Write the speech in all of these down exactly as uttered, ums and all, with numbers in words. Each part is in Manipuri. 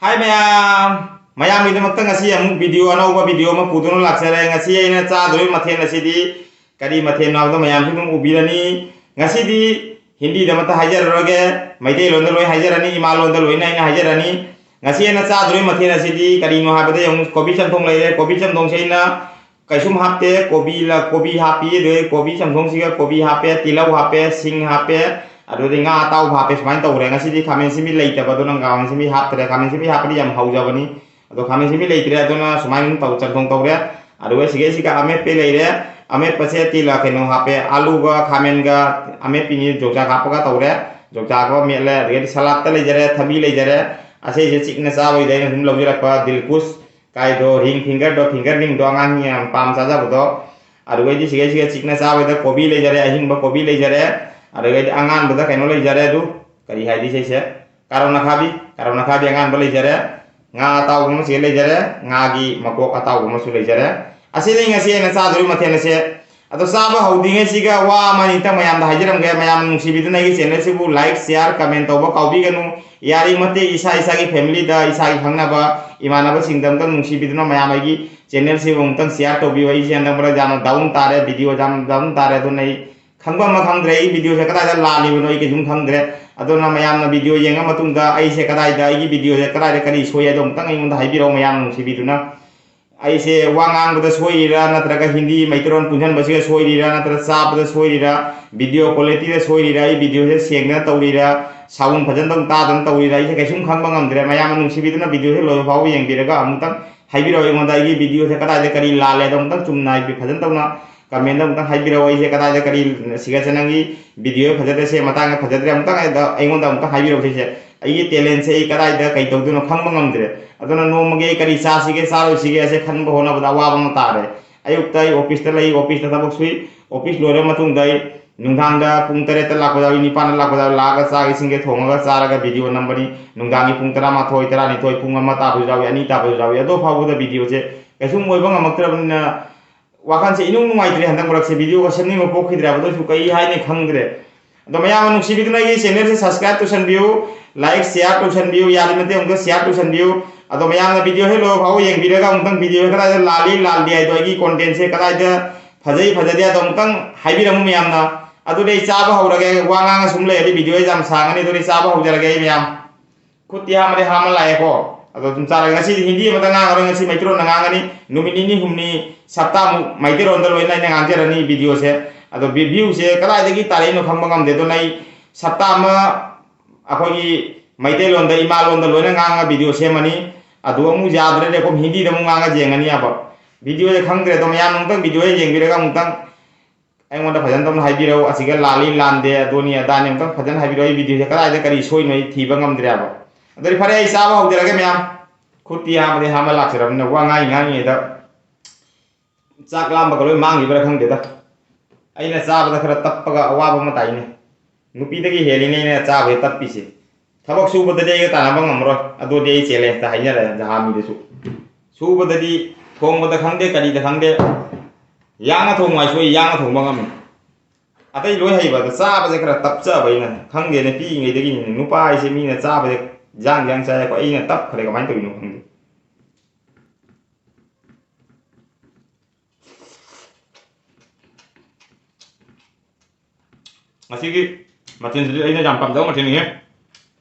ꯍꯥꯏ ꯃꯌꯥꯝ, ꯃꯌꯥꯝꯒꯤꯗꯃꯛꯇ ꯉꯁꯤ ꯑꯃꯨꯛ ꯚꯤꯗꯤꯑꯣ, ꯑꯅꯧꯕ ꯚꯤꯗꯤꯑꯣ ꯑꯃ ꯄꯨꯗꯨꯅ ꯂꯥꯛꯆꯔꯦ꯫ ꯉꯁꯤ ꯑꯩꯅ ꯆꯥꯗꯣꯔꯤꯕ ꯃꯊꯦꯜ ꯑꯁꯤꯗꯤ ꯀꯔꯤ ꯃꯊꯦꯜꯅꯣ ꯍꯥꯏꯕꯗꯣ ꯃꯌꯥꯝꯁꯨ ꯑꯗꯨꯝ ꯎꯕꯤꯔꯅꯤ꯫ ꯉꯁꯤꯗꯤ ꯍꯤꯟꯗꯤꯗ ꯑꯃꯠꯇ ꯍꯥꯏꯖꯔꯔꯣꯏꯒꯦ, ꯃꯩꯇꯩꯂꯣꯟꯗ ꯂꯣꯏ ꯍꯥꯏꯖꯔꯅꯤ, ꯏꯃꯥꯂꯣꯟꯗ ꯂꯣꯏꯅ ꯑꯩꯅ ꯍꯥꯏꯖꯔꯅꯤ꯫ ꯉꯁꯤ ꯑꯩꯅ ꯆꯥꯗꯣꯔꯤꯕ ꯃꯊꯦꯜ ꯑꯁꯤꯗꯤ ꯀꯔꯤꯅꯣ ꯍꯥꯏꯕꯗ, ꯌꯦꯡꯉꯨ, ꯀꯣꯕꯤ ꯆꯝꯊꯣꯡ ꯂꯩꯔꯦ꯫ ꯀꯣꯕꯤ ꯆꯝꯊꯣꯡꯁꯦ ꯑꯩꯅ ꯀꯩꯁꯨꯝ ꯍꯥꯞꯇꯦ꯫ ꯀꯣꯕꯤ ꯂ-, ꯀꯣꯕꯤ ꯍꯥꯞꯄꯤ, ꯑꯗꯨꯗꯩ ꯀꯣꯕꯤ ꯆꯝꯊꯣꯡꯁꯤꯒ ꯀꯣꯕꯤ ꯍꯥꯞꯄꯦ, ꯇꯤꯜꯍꯧ ꯍꯥꯞꯄꯦ, ꯁꯤꯡ ꯍꯥꯞꯄꯦ, ꯑꯗꯨꯗꯩ ꯉꯥ ꯑꯇꯥꯎꯕ ꯍꯥꯞꯄꯦ꯫ ꯁꯨꯃꯥꯏꯅ ꯇꯧꯈ꯭ꯔꯦ꯫ ꯉꯁꯤꯗꯤ ꯈꯥꯃꯦꯟ ꯑꯁꯤꯟꯕꯤ ꯂꯩꯇꯕ, ꯑꯗꯨꯅ ꯈꯥꯃꯦꯟ ꯑꯁꯤꯟꯕꯤ ꯍꯥꯞꯇ꯭ꯔꯦ꯫ ꯈꯥꯃꯦꯟ ꯑꯁꯤꯟꯕꯤ ꯍꯥꯞꯄꯗꯤ ꯌꯥꯝ ꯍꯥꯎꯖꯕꯅꯤ꯫ ꯑꯗꯣ ꯈꯥꯃꯦꯟ ꯑꯁꯤꯟꯕꯤ ꯂꯩꯇ꯭ꯔꯦ, ꯑꯗꯨꯅ ꯁꯨꯃꯥꯏꯅ ꯑꯗꯨꯝ ꯇꯧ, ꯆꯝꯊꯣꯡ ꯇꯧꯔꯦ꯫ ꯑꯗꯨꯒ ꯁꯤꯒꯩꯁꯤꯒ ꯑꯃꯦꯠꯄ ꯂꯩꯔꯦ꯫ ꯑꯃꯦꯠꯄꯁꯦ ꯇꯤꯜ, ꯀꯩꯅꯣ ꯍꯥꯞꯄꯦ, ꯑꯥꯂꯨꯒ ꯈꯥꯃꯦꯟꯒ ꯑꯃꯦꯠꯄꯤꯅꯤ, ꯌꯣꯡꯆꯥꯛ ꯍꯥꯞꯄꯒ ꯇꯧꯔꯦ꯫ ꯌꯣꯡꯆꯥꯛ ꯑꯃ ꯃꯦꯠꯂꯦ꯫ ꯑꯗꯨꯗꯒꯤꯗꯤ ꯁꯂꯥꯠꯇ ꯂꯩꯖꯔꯦ, ꯊꯕꯤ ꯂꯩꯖꯔꯦ꯫ ꯑꯁꯤꯁꯦ ꯆꯤꯛꯅ ꯆꯥꯕꯒꯤꯗꯤ ꯑꯩꯅ ꯁꯨꯝ ꯂꯧꯖꯔꯛꯄ ꯗꯤꯜꯀꯨꯁ ꯀꯥꯏꯗꯣ, ꯔꯤꯡ ꯐꯤꯡꯒꯔꯗꯣ, ꯐꯤꯡꯒꯔ ꯔꯤꯡꯗꯣ ꯑꯉꯥꯡꯁꯤꯡ ꯌꯥꯝ ꯄꯥꯝ ꯆꯥꯖꯕꯗꯣ꯫ ꯑꯗꯨꯒꯩꯗꯤ ꯁꯤꯒꯩꯁꯤꯒ ꯆꯤꯛꯅ ꯆꯥꯕꯗ ꯀꯣꯕꯤ ꯂꯩꯖꯔꯦ, ꯑꯍꯤꯡꯕ ꯀꯣꯕꯤ ꯂꯩꯖꯔꯦ꯫ ꯑꯗꯨꯒꯩꯗꯤ ꯑꯉꯥꯟꯕꯗ ꯀꯩꯅꯣ ꯂꯩꯖꯔꯦ, ꯑꯗꯨ ꯀꯔꯤ ꯍꯥꯏꯗꯤ ꯁꯤꯁꯦ? ꯀꯥꯔꯣꯠ ꯑꯈꯥꯕꯤ, ꯀꯥꯔꯣꯠ ꯑꯈꯥꯕꯤ ꯑꯉꯥꯟꯕ ꯂꯩꯖꯔꯦ꯫ ꯉꯥ ꯑꯇꯥꯎꯕ ꯑꯃ ꯁꯤꯗ ꯂꯩꯖꯔꯦ꯫ ꯉꯥꯒꯤ ꯃꯀꯣꯛ ꯑꯇꯥꯎꯕ ꯑꯃꯁꯨ ꯂꯩꯖꯔꯦ꯫ ꯑꯁꯤꯅꯤ ꯉꯁꯤ ꯑꯩꯅ ꯆꯥꯗꯣꯔꯤꯕ ꯃꯊꯦꯜ ꯑꯁꯦ꯫ ꯑꯗꯣ ꯆꯥꯕ ꯍꯧꯗ꯭ꯔꯤꯉꯩꯁꯤꯒ ꯋꯥ ꯑꯃ ꯑꯅꯤꯇꯪ ꯃꯌꯥꯝꯗ ꯍꯥꯏꯖꯔꯝꯒꯦ꯫ ꯃꯌꯥꯝ ꯅꯨꯡꯁꯤꯕꯤꯗꯨꯅ ꯑꯩꯒꯤ ꯆꯦꯅꯦꯜꯁꯤꯕꯨ like, share, comment ꯇꯧꯕ ꯀꯥꯎꯕꯤꯒꯅꯨ꯫ ꯌꯥꯔꯤꯃꯇꯤꯛ ꯏꯁꯥ ꯏꯁꯥꯒꯤ ꯐꯦꯃꯤꯂꯤꯗ, ꯏꯁꯥꯒꯤ ꯈꯪꯅꯕ ꯏꯃꯥꯟꯅꯕꯁꯤꯡꯗ ꯑꯃꯨꯛꯇꯪ ꯅꯨꯡꯁꯤꯕꯤꯗꯨꯅ ꯃꯌꯥꯝ ꯑꯩꯒꯤ ꯆꯦꯅꯦꯜꯁꯤꯕꯨ ꯑꯃꯨꯛꯇꯪ share ꯇꯧꯕꯤꯌꯨ꯫ ꯑꯩꯁꯦ ꯍꯟꯗꯛ ꯃꯔꯛ ꯌꯥꯝꯅ down ꯇꯥꯔꯦ, ꯚꯤꯗꯤꯑꯣ ꯌꯥꯝ down ꯇꯥꯔꯦ꯫ ꯑꯗꯨꯅ ꯑꯩ ꯈꯪꯕ ꯑꯃ ꯈꯪꯗ꯭ꯔꯦ, ꯑꯩꯒꯤ ꯚꯤꯗꯤꯑꯣꯁꯦ ꯀꯗꯥꯏꯗ ꯂꯥꯜꯂꯤꯕꯅꯣ ꯑꯩ ꯀꯩꯁꯨꯝ ꯈꯪꯗ꯭ꯔꯦ꯫ ꯑꯗꯨꯅ ꯃꯌꯥꯝꯅ ꯚꯤꯗꯤꯑꯣ ꯌꯦꯡꯉ ꯃꯇꯨꯡꯗ ꯑꯩꯁꯦ ꯀꯗꯥꯏꯗ, ꯑꯩꯒꯤ ꯚꯤꯗꯤꯑꯣꯁꯦ ꯀꯗꯥꯏꯗ ꯀꯔꯤ ꯁꯣꯏ ꯍꯥꯏꯗꯣ ꯑꯃꯨꯛꯇꯪ ꯑꯩꯉꯣꯟꯗ ꯍꯥꯏꯕꯤꯔꯛꯑꯣ ꯃꯌꯥꯝ ꯅꯨꯡꯁꯤꯕꯤꯗꯨꯅ꯫ ꯑꯩꯁꯦ ꯋꯥ ꯉꯥꯡꯕꯗ ꯁꯣꯏꯔꯤꯔꯥ, ꯅꯠꯇ꯭ꯔꯒ ꯍꯤꯟꯗꯤ ꯃꯩꯇꯩꯂꯣꯟ ꯄꯨꯟꯁꯤꯟꯕꯁꯤꯒ ꯁꯣꯏꯔꯤꯔꯥ, ꯅꯠꯇ꯭ꯔꯒ ꯆꯥꯕꯗ ꯁꯣꯏꯔꯤꯔꯥ, ꯚꯤꯗꯤꯑꯣ qualityꯗ ꯁꯣꯏꯔꯤꯔꯥ, ꯑꯩ ꯚꯤꯗꯤꯑꯣꯁꯦ ꯁꯦꯡꯗꯅ ꯇꯧꯔꯤꯔꯥ, sound ꯐꯖꯅ ꯇꯧ-, ꯇꯥꯗꯅ ꯇꯧꯔꯤꯔꯥ, ꯑꯩꯁꯦ ꯀꯩꯁꯨꯝ ꯈꯪꯕ ꯉꯝꯗ꯭ꯔꯦ꯫ ꯃꯌꯥꯝꯅ ꯅꯨꯡꯁꯤꯕꯤꯗꯨꯅ ꯚꯤꯗꯤꯑꯣꯁꯦ ꯂꯣꯏꯕ ꯐꯥꯎꯕ ꯌꯦꯡꯕꯤꯔꯒ ꯑꯃꯨꯛꯇꯪ ꯍꯥꯏꯕꯤꯔꯛꯑꯣ ꯑꯩꯉꯣꯟꯗ, ꯑꯩꯒꯤ ꯚꯤꯗꯤꯑꯣꯁꯦ ꯀꯗꯥꯏꯗ ꯀꯔꯤ ꯂꯥꯜꯂꯦ ꯍꯥꯏꯗꯣ ꯑꯃꯨꯛꯇꯪ ꯆꯨꯝꯅ ꯍꯥꯏꯕꯤ-, ꯐꯖꯅ ꯇꯧꯅ commentꯗ ꯑꯃꯨꯛꯇꯪ ꯍꯥꯏꯕꯤꯔꯛꯑꯣ꯫ ꯑꯩꯁꯦ ꯀꯗꯥꯏꯗ ꯀꯔꯤ, ꯁꯤꯒꯁꯦ ꯅꯪꯒꯤ ꯚꯤꯗꯤꯑꯣ ꯐꯖꯗ꯭ꯔꯦ, ꯁꯤ ꯃꯇꯥꯡꯗ ꯐꯖꯗ꯭ꯔꯦ, ꯑꯃꯨꯛꯇꯪ ꯑꯩꯗ-, ꯑꯩꯉꯣꯟꯗ ꯑꯃꯨꯛꯇꯪ ꯍꯥꯏꯕꯤꯔꯛꯑꯣ꯫ ꯁꯤꯁꯦ ꯑꯩꯒꯤ talentꯁꯦ ꯑꯩ ꯀꯗꯥꯏꯗ ꯀꯩ ꯇꯧꯗꯣꯏꯅꯣ ꯈꯪꯕ ꯉꯝꯗ꯭ꯔꯦ꯫ ꯑꯗꯨꯅ ꯅꯣꯡꯃꯒꯤ ꯑꯩ ꯀꯔꯤ ꯆꯥꯁꯤꯒꯦ, ꯆꯥꯔꯣꯏꯁꯤꯒꯦ ꯑꯁꯦ ꯈꯟꯕ ꯍꯣꯠꯅꯕꯗ ꯑꯋꯥꯕ ꯑꯃ ꯇꯥꯔꯦ꯫ ꯑꯌꯨꯛꯇ ꯑꯩ officeꯇ ꯂꯩ, officeꯇ ꯊꯕꯛ ꯁꯨꯏ꯫ Office ꯂꯣꯏꯔ ꯃꯇꯨꯡꯗ ꯑꯩ ꯅꯨꯡꯗꯥꯡꯗ ꯄꯨꯡ ꯇꯔꯦꯠꯇ ꯂꯥꯛꯄ ꯌꯥꯎꯏ, ꯅꯤꯄꯥꯟꯗ ꯂꯥꯛꯄ ꯌꯥꯎꯏ, ꯂꯥꯛꯑꯒ ꯆꯥꯛ ꯏꯁꯤꯡꯁꯦ ꯊꯣꯡꯉꯒ ꯆꯥꯔꯒ ꯚꯤꯗꯤꯑꯣ ꯅꯝꯕꯅꯤ꯫ ꯅꯨꯡꯗꯥꯡꯒꯤ ꯄꯨꯡ ꯇꯔꯥꯃꯥꯊꯣꯏ, ꯇꯔꯥꯅꯤꯊꯣꯏ, ꯄꯨꯡ ꯑꯃ ꯇꯥꯕꯁꯨ ꯌꯥꯎꯏ, ꯑꯅꯤ ꯇꯥꯕꯁꯨ ꯌꯥꯎꯏ꯫ ꯑꯗꯨ ꯐꯥꯎꯕꯗ ꯚꯤꯗꯤꯑꯣꯁꯦ ꯀꯩꯁꯨꯝ ꯑꯣꯏꯕ ꯉꯝꯃꯛꯇ꯭ꯔꯕꯅꯤꯅ ꯋꯥꯈꯜꯁꯦ ꯏꯅꯨꯡ ꯅꯨꯡꯉꯥꯏꯇ꯭ꯔꯦ꯫ ꯍꯟꯗꯛ ꯃꯔꯛꯁꯦ ꯚꯤꯗꯤꯑꯣꯒ ꯁꯦꯝꯅꯤꯡꯕ ꯄꯣꯛꯈꯤꯗ꯭ꯔꯦꯕ꯫ ꯑꯗꯨꯁꯨ ꯀꯩ ꯍꯥꯏꯅꯤ ꯈꯪꯗ꯭ꯔꯦ꯫ ꯑꯗꯣ ꯃꯌꯥꯝꯅ ꯅꯨꯡꯁꯤꯕꯤꯗꯨꯅ ꯑꯩꯒꯤ channel ꯁꯦ subscribe ꯇꯧꯁꯟꯕꯤꯌꯨ, like, share ꯇꯧꯁꯟꯕꯤꯌꯨ, ꯌꯥꯔꯤ ꯃꯇꯦꯛ ꯑꯃꯨꯛꯇ share ꯇꯧꯁꯟꯕꯤꯌꯨ꯫ ꯑꯗꯣ ꯃꯌꯥꯝꯅ video ꯍꯦꯛ ꯂꯣꯏꯕ ꯐꯥꯎꯕ ꯌꯦꯡꯕꯤꯔꯒ ꯑꯃꯨꯛꯇꯪ video ꯁꯦ ꯀꯗꯥꯏꯗ ꯂꯥꯜꯂꯤ ꯂꯥꯜꯗꯦ ꯍꯥꯏꯗꯣ, ꯑꯩꯒꯤ content ꯁꯦ ꯀꯗꯥꯏꯗ ꯐꯖꯩ ꯐꯖꯗꯦ ꯍꯥꯏꯗꯣ ꯑꯃꯨꯛꯇꯪ ꯍꯥꯏꯕꯤꯔꯝꯃꯨ ꯃꯌꯥꯝꯅ꯫ ꯑꯗꯨꯗꯤ ꯑꯩ ꯆꯥꯕ ꯍꯧꯔꯒꯦ, ꯋꯥ ꯉꯥꯡꯉ ꯁꯨꯝ ꯂꯩꯔꯗꯤ video ꯁꯦ ꯌꯥꯝ ꯁꯥꯡꯉꯅꯤ꯫ ꯑꯗꯨꯗꯤ ꯆꯥꯕ ꯍꯧꯖꯔꯒꯦ ꯑꯩ ꯃꯌꯥꯝ꯫ ꯈꯨꯠꯇꯤ ꯍꯥꯝꯃꯗꯤ ꯍꯥꯝꯃ ꯂꯥꯛꯑꯦꯀꯣ꯫ ꯑꯗꯣ ꯑꯗꯨꯝ ꯆꯥꯔꯒ ꯉꯁꯤꯗꯤ ꯍꯤꯟꯗꯤ ꯑꯃꯇ ꯉꯥꯡꯉꯔꯣꯏ, ꯉꯁꯤ ꯃꯩꯇꯩꯂꯣꯟꯗ ꯉꯥꯡꯉꯅꯤ꯫ ꯅꯨꯃꯤꯠ ꯅꯤꯅꯤ ꯍꯨꯝꯅꯤ ꯁꯞꯇꯥꯃꯨꯛ ꯃꯩꯇꯩꯂꯣꯟꯗ ꯂꯣꯏꯅ ꯑꯩꯅ ꯉꯥꯡꯖꯔꯅꯤ video ꯁꯦ꯫ ꯑꯗꯣ view ꯁꯦ ꯀꯗꯥꯏꯗꯒꯤ ꯇꯥꯔꯛꯏꯅꯣ ꯈꯪꯕ ꯉꯝꯗꯦ꯫ ꯑꯗꯨꯅ ꯑꯩ ꯁꯞꯇꯥ ꯑꯃ ꯑꯩꯈꯣꯏꯒꯤ ꯃꯩꯇꯩꯂꯣꯟꯗ, ꯏꯃꯥ ꯂꯣꯟꯗ ꯂꯣꯏꯅ ꯉꯥꯡꯉ video ꯁꯦꯝꯃꯅꯤ꯫ ꯑꯗꯨ ꯑꯃꯨꯛ ꯌꯥꯗ꯭ꯔꯗꯤ ꯑꯩꯈꯣꯏ ꯍꯤꯟꯗꯤꯗ ꯑꯃꯨꯛ ꯉꯥꯡꯉ ꯌꯦꯡꯉꯅꯤ ꯌꯥꯕ꯫ Video ꯁꯦ ꯈꯪꯗ꯭ꯔꯦ, ꯑꯗꯣ ꯃꯌꯥꯝ ꯑꯃꯨꯛꯇꯪ video ꯁꯦ ꯌꯦꯡꯕꯤꯔꯒ ꯑꯃꯨꯛꯇꯪ ꯑꯩꯉꯣꯟꯗ ꯐꯖꯅ ꯑꯗꯨꯝ ꯍꯥꯏꯕꯤꯔꯛꯎ, ꯑꯁꯤꯒ ꯂꯥꯜꯂꯤ ꯂꯥꯟꯗꯦ, ꯑꯗꯨꯅꯤ ꯑꯗꯥꯅꯤ, ꯑꯃꯨꯛꯇꯪ ꯐꯖꯅ ꯍꯥꯏꯕꯤꯔꯛꯑꯣ꯫ ꯑꯩ video ꯁꯦ ꯀꯗꯥꯏꯗ ꯀꯔꯤ ꯁꯣꯏꯅꯣ ꯑꯩ ꯊꯤꯕ ꯉꯝꯗ꯭ꯔꯦꯕ꯫ ꯑꯗꯨꯗꯤ ꯐꯔꯦ, ꯑꯩ ꯆꯥꯕ ꯍꯧꯖꯔꯒꯦ ꯃꯌꯥꯝ꯫ ꯈꯨꯠꯇꯤ ꯍꯥꯝꯃꯗꯤ ꯍꯥꯝꯃ ꯂꯥꯛꯆꯔꯕꯅꯤꯅ ꯋꯥ ꯉꯥꯡꯉꯤ ꯉꯥꯡꯉꯤꯉꯩꯗ ꯆꯥꯛ ꯂꯥꯝꯕꯒ ꯂꯣꯏ ꯃꯥꯡꯈꯤꯕ꯭ꯔꯥ ꯈꯪꯗꯦꯗ꯫ ꯑꯩꯅ ꯆꯥꯕꯗ ꯈꯔ ꯇꯞꯄꯒ ꯑꯋꯥꯕ ꯑꯃ ꯇꯥꯏꯅꯦ꯫ ꯅꯨꯄꯤꯗꯒꯤ ꯍꯦꯜꯂꯤꯅꯦ ꯑꯩꯅ ꯆꯥꯕꯁꯦ ꯇꯞꯄꯤꯁꯦ꯫ ꯊꯕꯛ ꯁꯨꯕꯗꯗꯤ ꯑꯩꯒ ꯇꯥꯟꯅꯕ ꯉꯝꯃꯔꯣꯏ꯫ ꯑꯗꯨꯗꯤ ꯑꯩ challenge ꯇ ꯍꯥꯏꯖꯔꯦ ꯖꯍꯥꯃꯤꯗꯁꯨ꯫ ꯁꯨꯕꯗꯗꯤ, ꯊꯣꯡꯕꯗ ꯈꯪꯗꯦ, ꯀꯔꯤꯗ ꯈꯪꯗꯦ, ꯌꯥꯡꯅ ꯊꯣꯡꯕ ꯍꯥꯏꯁꯨ ꯑꯩ ꯌꯥꯡꯅ ꯊꯣꯡꯕ ꯉꯝꯃꯤ꯫ ꯑꯇꯩ ꯂꯣꯏ ꯍꯩꯕ, ꯑꯗ ꯆꯥꯕꯁꯦ ꯈꯔ ꯇꯞꯆꯕ ꯑꯩꯅ꯫ ꯈꯪꯗꯦꯅꯦ, ꯄꯤꯛꯏꯉꯩꯗꯒꯤꯅꯤꯅꯦ꯫ ꯅꯨꯄꯥ ꯍꯥꯏꯁꯦ ꯃꯤꯅ ꯆꯥꯕꯁꯦ ꯌꯥꯡ ꯌꯥꯡ ꯆꯥꯏꯀꯣ, ꯑꯩꯅ ꯇꯞꯈ꯭ꯔꯦ, ꯀꯃꯥꯏꯅ ꯇꯧꯔꯤꯅꯣ ꯈꯪꯗꯦ꯫ ꯉꯁꯤꯒꯤ ꯃꯊꯦꯜꯁꯤꯗꯤ ꯑꯩꯅ ꯌꯥꯝ ꯄꯥꯝꯖꯕ ꯃꯊꯦꯜꯅꯤꯍꯦ꯫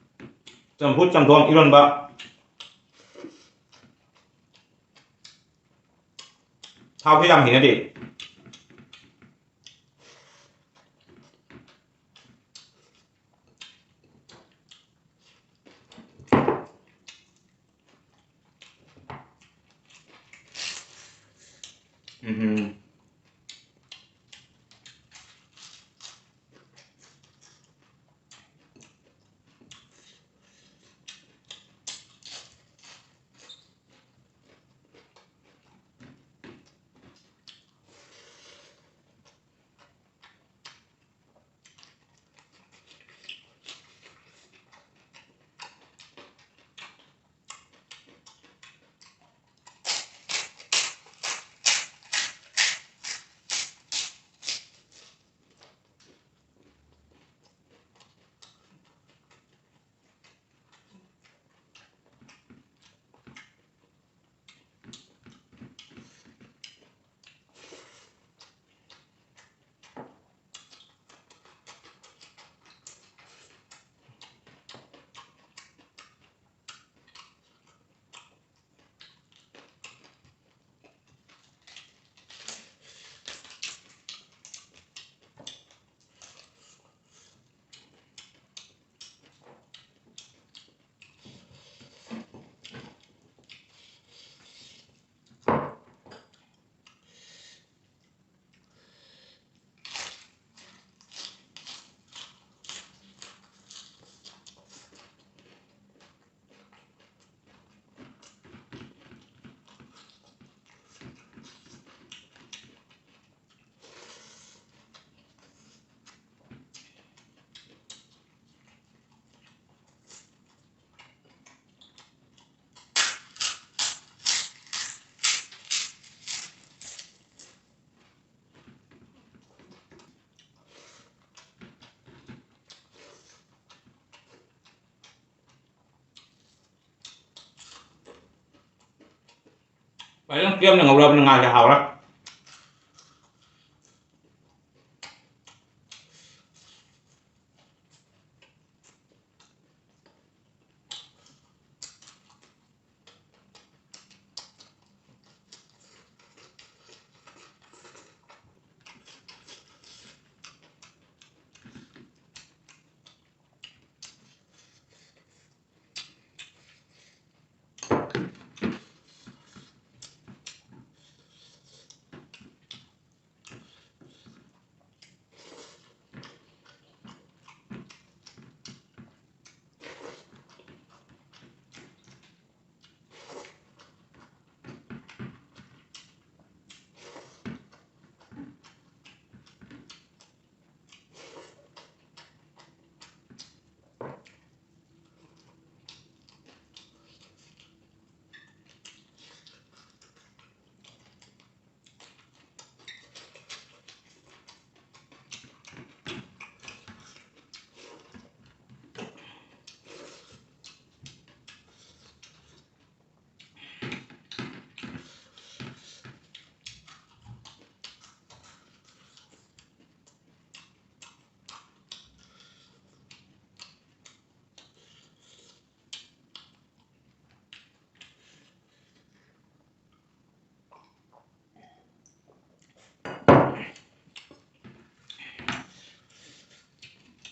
ꯆꯝꯐꯨꯠ, ꯆꯝꯊꯣꯡ, ꯏꯔꯣꯟꯕ꯫ ꯊꯥꯎꯁꯦ ꯌꯥꯝ ꯍꯩꯅꯗꯦ꯫ ꯎꯝꯍꯨꯝ꯫ ꯐꯖꯅ ꯀꯦꯝꯅ ꯉꯧꯔꯕꯅꯤ, ꯉꯥꯁꯦ ꯍꯥꯎꯔꯦ꯫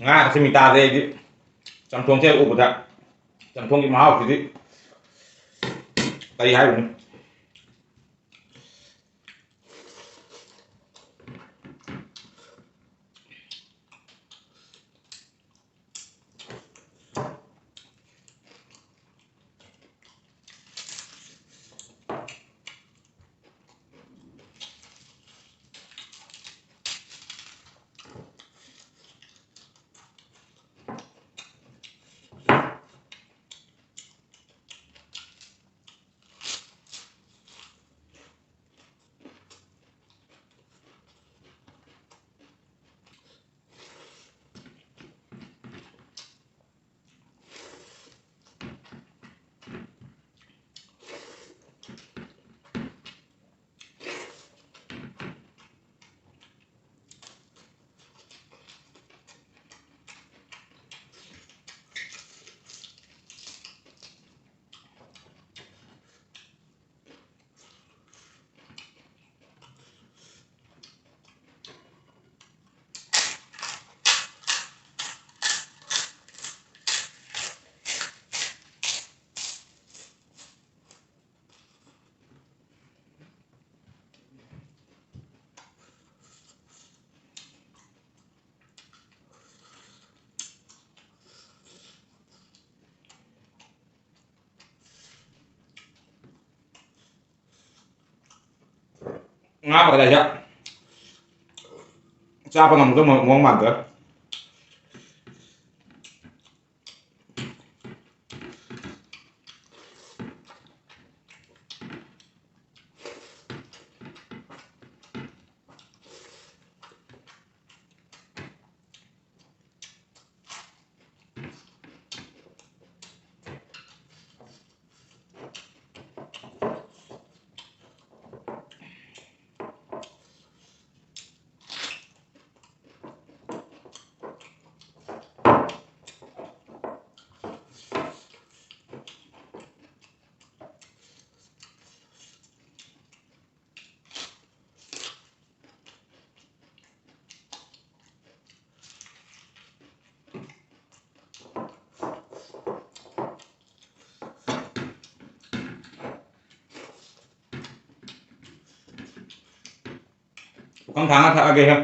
ꯉꯥ ꯀꯁꯦ ꯃꯤ ꯇꯥꯗꯦ ꯑꯩꯗꯤ꯫ ꯆꯝꯊꯣꯡꯁꯦ ꯍꯦꯛ ꯎꯕꯗ, ꯆꯝꯊꯣꯡꯒꯤ ꯃꯍꯥꯎꯁꯤꯗꯤ ꯀꯔꯤ ꯍꯥꯏꯔꯨꯅꯤ? ꯉꯥ ꯄꯠꯀꯗꯥꯏꯁꯦ ꯆꯥꯕ ꯉꯝꯗꯧ ꯃꯑꯣꯡ ꯃꯥꯟꯗ꯭ꯔꯦ꯫ ꯄꯨꯈꯝ ꯊꯥꯡꯅ ꯊꯛꯑꯒꯦ ꯍꯦ꯫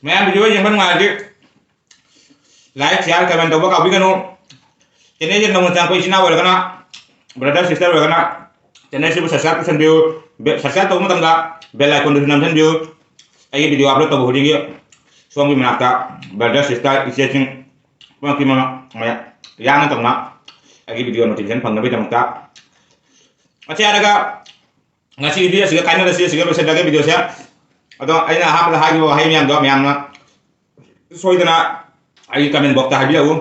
ꯃꯌꯥꯝ video ꯌꯦꯡꯕ ꯅꯨꯡꯉꯥꯏꯔꯗꯤ like, share, comment ꯇꯧꯕ ꯀꯥꯎꯕꯤꯒꯅꯨ꯫ Channel ꯁꯦ ꯅꯧꯅ ꯆꯪꯉꯛꯄ ꯏꯆꯤꯟ ꯏꯅꯥꯎ ꯑꯣꯏꯔꯒꯅ, brother, sister ꯑꯣꯏꯔꯒꯅ, channel ꯁꯤꯕꯨ subscribe ꯇꯧꯁꯟꯕꯤꯌꯨ꯫ Be-, subscribe ꯇꯧꯕ ꯃꯇꯝꯗ bell icon ꯗꯨꯁꯨ ꯅꯝꯁꯤꯟꯕꯤꯌꯨ꯫ ꯑꯩꯒꯤ video upload ꯇꯧꯕ ꯈꯨꯗꯤꯡꯒꯤ ꯁꯣꯝꯒꯤ ꯃꯅꯥꯛꯇ brother, sister, ꯏꯆꯦꯁꯤꯡ ꯄꯨꯝꯅꯃꯛꯀꯤ ꯃꯃꯥ-, ꯃꯌꯥ-, ꯌꯥꯡꯅ ꯇꯧꯅ ꯑꯩꯒꯤ video notification ꯐꯪꯅꯕꯒꯤꯗꯃꯛꯇ꯫ ꯃꯁꯤ ꯍꯥꯏꯔꯒ ꯉꯁꯤꯒꯤꯗꯤ ꯑꯁꯤꯒ ꯀꯥꯏꯅꯔꯁꯤ, ꯑꯁꯤꯒ ꯂꯣꯏꯁꯤꯜꯂꯒꯦ video ꯁꯦ꯫ ꯑꯗꯣ ꯑꯩꯅ ꯑꯍꯥꯟꯕꯗ ꯍꯥꯏꯈꯤꯕ ꯋꯥꯍꯩ ꯃꯌꯥꯝꯗꯣ ꯃꯌꯥꯝꯅ ꯁꯣꯏꯗꯅ ꯑꯩꯒꯤ comment box ꯇ ꯍꯥꯏꯕꯤꯔꯛꯎ꯫